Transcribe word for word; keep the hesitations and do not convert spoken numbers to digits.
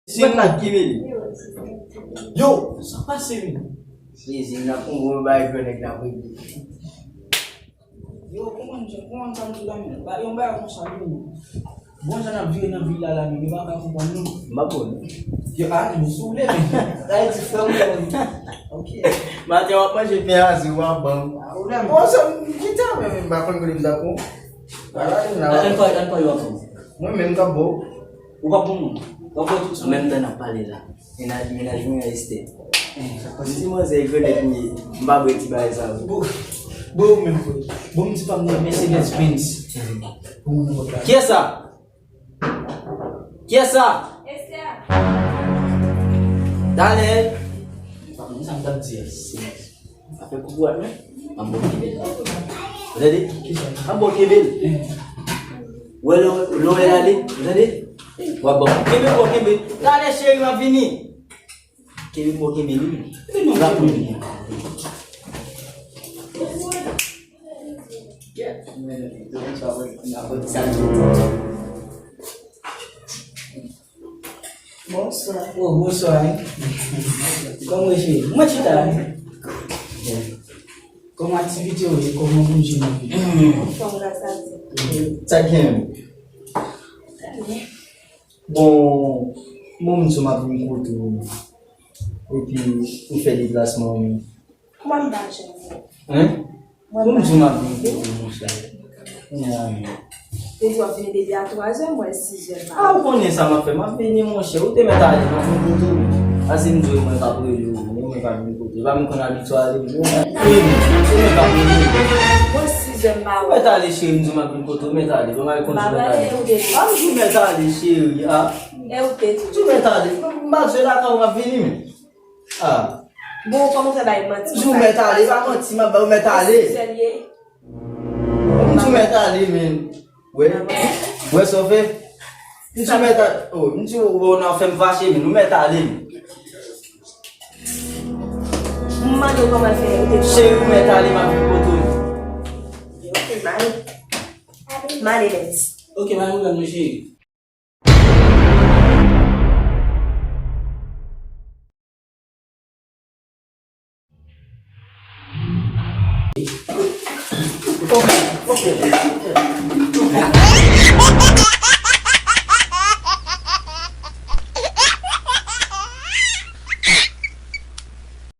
Si m la ki vini. Yo, sa pase, wi. Jezi, n ap pran gwo bagay, gwo nèg n ap regle. Yo, kòman, kòman sa m di la, men? Ba, yon bagay konsa, wi, men. Bon, jan n ap vire nan vil la, la, men, yo pa ka konprann nou. M pa konn. Yo, a, nou sou vle, men. Sa e di frè m, men. Ok. Maten, w ap manje pen a, zi w ap ban m. A, ou la, men. Bon, sa, m kite, men, men, m pa konn kote m ta pran. Ala, la, la. Ann pa, ann pa yo ap pran. Mwen menm k ap bo. Ou pa bon moun. W ap wè tout sou menm tan n ap pale la. Mennaj, mennaj mwen a Estè. M di manzè e granèt m ye. M pa bwè ti bagay sa yo. Bon, bon, ou menm, frè. Bon, m di pa m nan Mercedes Benz. Bon, moun nan pa. Kiyès sa? Kiyès sa? Estè. Talè. M pa konn sa m t ap di a. Afè pou bwat, non? M ap bò kenbe l. Ou tande? M ap bò kenbe l. Ou wè lè, lè w wè l ale, ou tande? W ap bò. Kenbe l, bò kenbe l. Talè, cheri, m ap vini. Kenbe l, bò kenbe l, wi. Rapid. Bonswa. Oh, bonswa, wi. Kòman w ye, cheri? Mwen chita, wi. Kòman aktivite w ye? Kòman w bouje nan vi? Anfòm, gras a Dye. Sa k gen? Trè byen. Bon, bon, m di w m ap vin kote w. Epi, ou fè deplasman w menm. Mwen m pa janm vin. Hein? Mwen m pa janm vin. Pou m di w m ap vin kote w, monchè. Kounye a menm. Te di w ap vini depi a twa zè, mwen sis zè pa. A, ou konnen sa m ap fè, m ap vini, monchè. Ou te mèt ale, m ap vin kote w. Pase m di w mwen k ap rele w, men mwen pa vin kote w. E pa m konn abitye ale, non. Wi, se mwen k ap rele w. Mwen sis zè m pa wè. Ou mèt ale, cheri, m di w m ap vin kote w, ou mèt ale. Bon, m al konn ou mèt ale. A, m di w mèt ale, cheri, a. E ou te di. M di w mèt ale. M pa di w lakay ou m ap vini, men. Ah. Bon, ou kòmanse bay manti. M di w mèt ale, pa manti, m ap ba ou mèt ale. Sèl ye. M di w mèt ale, men. Wè. Wè sa w fè? M di w mèt ale. Oh, m di w, ou nan fè m fache, men ou mèt ale, men. M mande w kòman l fè ou te. Cheri, ou mèt ale, m ap vin kote w. Ok, m ale. M ale, Bens. Ok, m ale, mwen, cheri.